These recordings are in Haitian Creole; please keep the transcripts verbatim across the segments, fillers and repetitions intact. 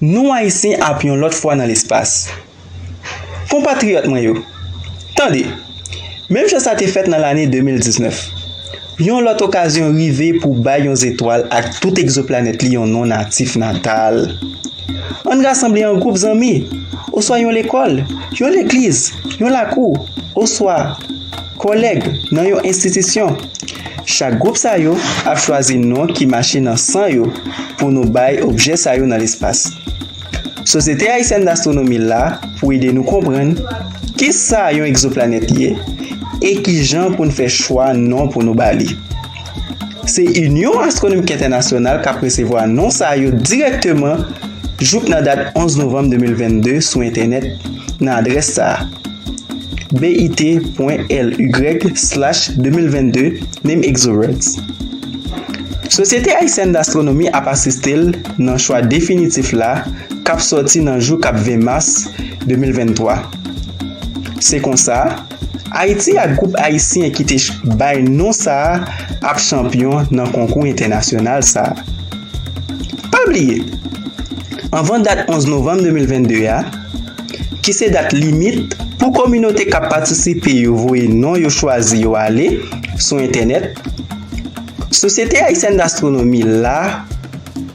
Nou Ayisyen ap yon lòt fwa nan lespas. Konpatriyòt mwen yo, tande! Menm jan sa te fèt nan lane de mil diznèf, yon lòt okazyon rive pou bay yon zetwal ak tout egzoplanèt li yon non natif natal. Ann rasanble an gwoup zanmi, oswa yon lekòl, yon legliz, yon lakou, oswa kòlèg nan yon enstitisyon. Chak gwoup sa yo ap chwazi non ki mache nan san yo pou nou bay objè sa yo nan lespas. Sosyete Ayisyèn Dastwonomi la pou ede nou konprann kisa yon egzoplanèt ye e kijan pou n fè chwa non pou nou ba li. Se Inyon Astwonomik Entènasyonal k ap resevwa non sa yo dirèkteman jouk nan dat onz novanm de mil vennde sou entènèt nan adrès sa a, bit.ly slash de mil vennde name exoworlds. Sosyete Ayisyèn Dastwonomi ap asiste l nan chwa definitif la k ap sòti nan jou k ap ven mas de mil venntwa. Se konsa, Ayiti ak gwoup ayisyen ki te ch- bay non sa a ap chanpyon nan konkou entènasyonal sa a. Pa bliye, anvan dat onz novanm de mil vennde a, ki se dat limit pou kominote k ap patisipe yo voye non yo chwazi yo ale sou entènèt, Sosyete Ayisyèn Dastwonomi la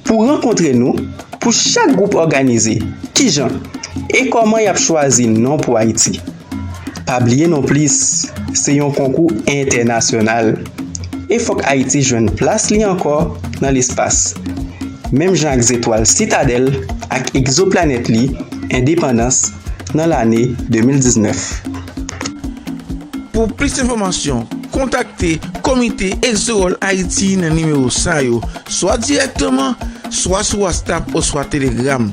pou rankontre nou pou chak gwoup òganize kijan e kòman y ap chwazi non pou Ayiti. Pa bliye non plis, se yon konkou entènasyonal. E fòk Ayiti jwenn plas li ankò nan lespas, menm jan ak zetwal Sitadèl ak egzoplanèt li, Endepandans, nan lane de mil diznèf. Pou plis enfòmasyon, kontakte Komite Exoworld Ayiti nan nimewo sa yo, swa dirèkteman, swa sou WhatsApp oswa Telegram,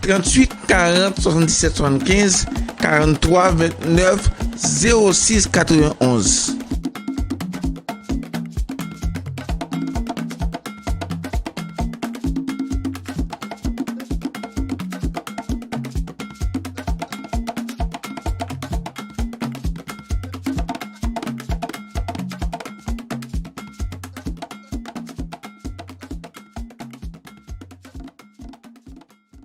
tranntuit karant swasanndisèt swasannkenz, karanntwa vennèf zewo sis katrevenonz.